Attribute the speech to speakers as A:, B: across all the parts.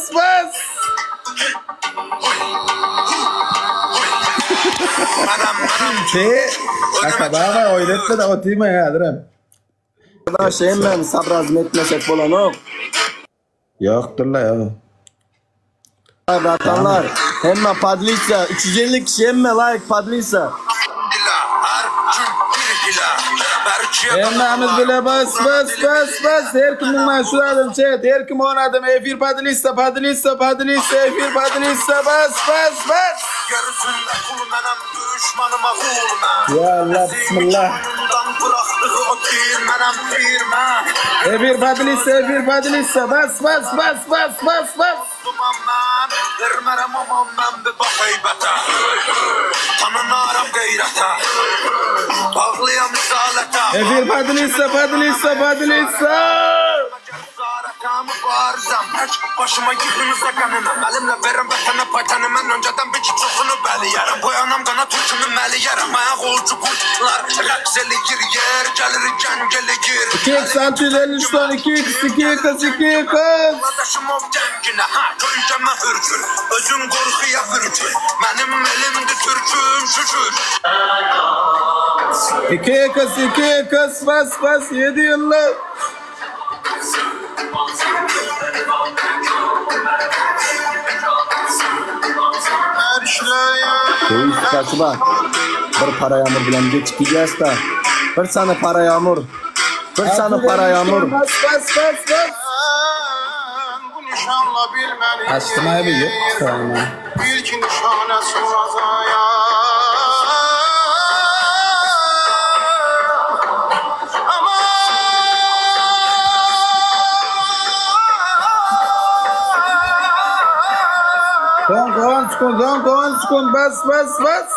A: bas bas. He, Akababa oýun etme-de otyrma häzirem.
B: Arkadaş hemen sabrazm etmesek bolanok.
A: Ýokdur la ýok.
B: Bratanlar hemme podlisa 350 kişi hemme like podlisa.
A: Hemmämiz bile bas bas bas bas her kimiň maň şu adam çet her kim on adam efir podlisa podlisa podlisa efir podlisa bas bas bas. Ya Allah bismillah. Efir podlisa efir podlisa bas bas bas bas bas bas. Efir podlisa podlisa podlisa. 2 x 653 ton 2 x 2 x 2 x. 2 x 2 x bas bas 7 ýyllyk.
B: Reis spasiba. Bir para yağmur bilen geçip gideceğiz da. Bir sana para yağmur. Bir sana para yağmur.
A: Bas bas bas bas. Açtım abi yok. Tamam. Son 10 sekund, son 10 sekund, bas bas bas.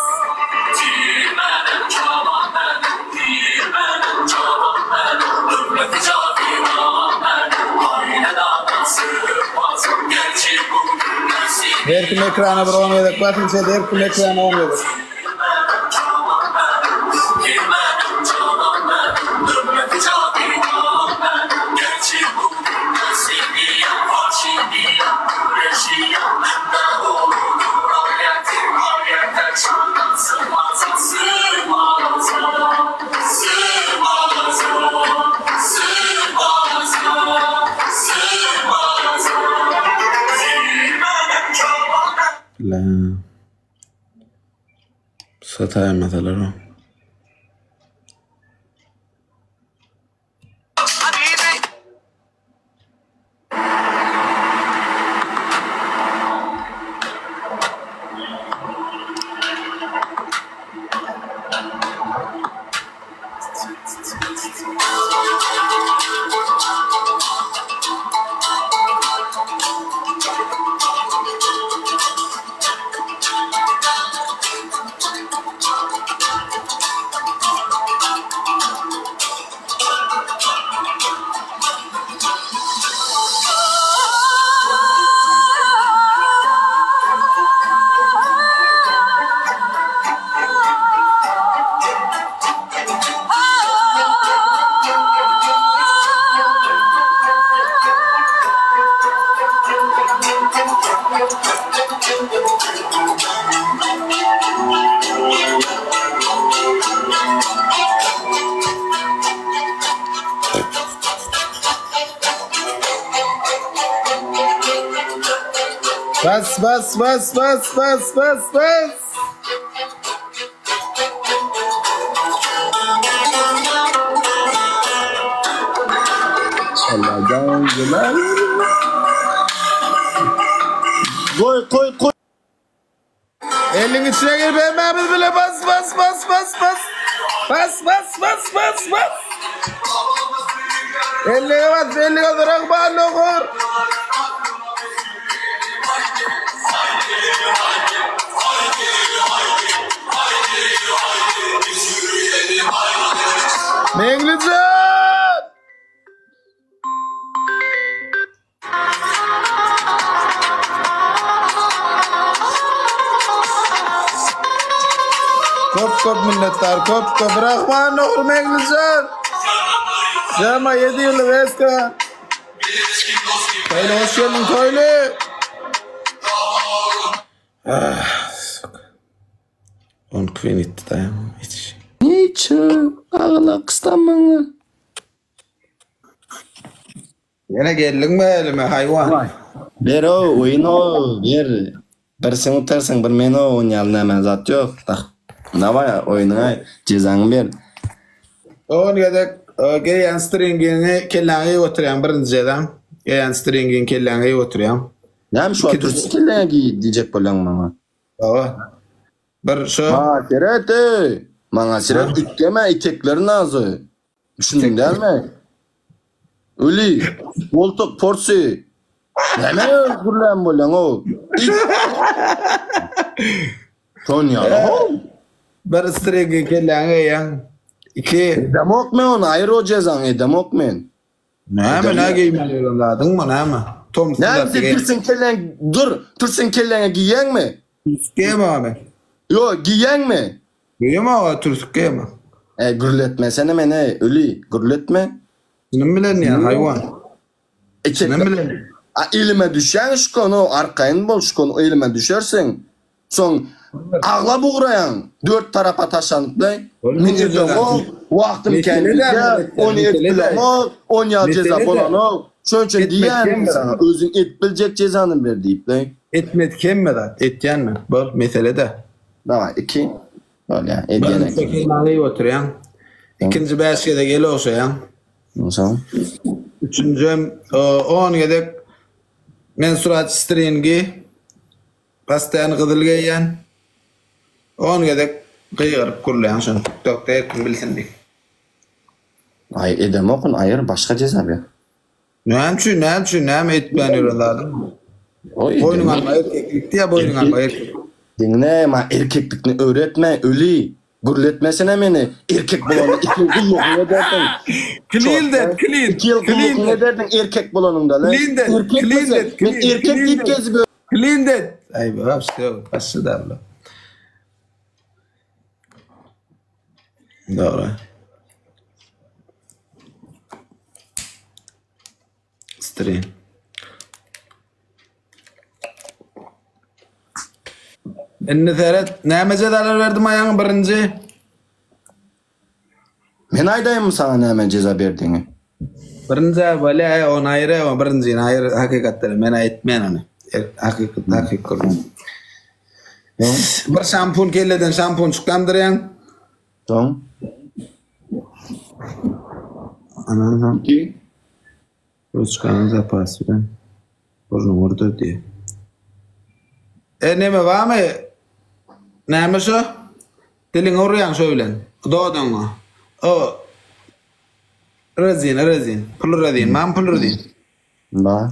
A: Her kim ekrana bir 10 gezek basyn şeýle her kim ekrana 10 gezek. La. Sataýmasalar o. Bas bas bas bas bas bas bas.
B: Allah'tan güler. Koy koy koy.
A: Eliň içine girip hemmämiz bile bas bas bas bas bas. Bas bas bas bas bas. Ellige bas ellige Rahman ogur. Meňlijan! Köp köp minnetdar köp köp Rahman ogur Meňlijan! Jama 7 ýyllyk eska. Toýly hoş geldiň Toýly. Ah, suka. 12 minutdy daýan. Hiç.
B: Niçe agla kystamyňy.
A: Ýene geldiňmi elime haýwan?
B: Ber o oýun o ber. Bir sen utarsyň bir men o oýnaýaly näme zat ýok. Daway oýnuňa jezaňy ber.
A: On gezek geýen stringiňi kelläňe geýip oturýaň birinji jezaň. Geýen stringiňi kelläňe geýip oturýaň.
B: Näme şu wagt türkçe kelläňe geý diýjek bolýaň maňa.
A: Hawa. Bir şo.
B: Maňa seret eý. Maňa seret üýtgeme etekleri nazy. Düşündiň dälmi? Öli, goltuk porsy. Näme gürlän bolýaň o? It. Şon ýaly how.
A: Bir stringi kelläňe geýýäň. Iki.
B: Edemok men ony, aýyr o jezaňy, edemok men.
A: Näme, nä geýmeli bolan zadyňmy, näme? Tomsy
B: Näme sen türsüň kelläň, dur, türsüň kelläňe geýýäňmi?
A: Türsük geýme ony.
B: Ýok, geýýäňmi?
A: Geýme aga, türsük geýme.
B: Eý, gürletmesene meni, öli, gürletme.
A: Çynym bilen diýýän, haýwan. Çynym bilen.
B: A elime düşýäň şkonu, arkaýyn bol şkonu elime düşersiň. Soň aglap ugraýaň, dört tarapa taşlanyp-laý. Men edemok, wagtym kän gidýär, ony edip bilemok, onýa jeza bolanok. Şonuň üçin diýýän saňa, özüň edip biljek jezany ber diýip-laý.
A: Etmedik hemme zat, etýän men. Bol, mesele-de.
B: Daway, iki. Bolýar, edýän
A: Birinji
B: eken.
A: kelläňi iýip oturýaň. Ikinji bäş gezek el ogşaýaň.
B: Onsoň?
A: Üçünjem on gezek menstruasiýa stringi Pastaýan gyzyl geýýän. On gezek gygyryp gürleýän şony tiktokda her kim bilsin diýip.
B: Aý edemok ony aýyr başga jeza ber.
A: Näme üçin näme üçin näme etmän ýören zadyň.
B: Oý
A: Boýnuňa alma erkeklik diýä boýnuňa alma erkek.
B: Diňle maňa erkeklikni öwretme öli gürletmesene meni erkek bolanda iki ýyl gullugyňy ederdiň.
A: Clean that clean.
B: Iki ýyl gullugyňy ederdiň erkek bolanyňda le.
A: Clean that clean that
B: Men erkek diýip gezip
A: Clean that. Aý wapşe başy darla. Dogry. Stream. Indi seret, näme jezalar berdim aýaňy birinji?
B: Men aýdaýynmy saňa näme jeza berdiňi?
A: Birinji bolýa, ony aýyr, o birinjini aýyr, hakykatdan men aýtmaýan ony. Hakykat, hakykat. Bir şampun kelleden şampun çykandyrýaň.
B: Soň?
A: Anam soň. Ruçkanyň zapasy bilen burnuňy urdur diýýär. E neme barmy? Näme şo? Diliňi urýaň şo bilen. Dodagyňa. O rezin, rezin. Pul rezin. Barmy pul rezin?
B: Bar.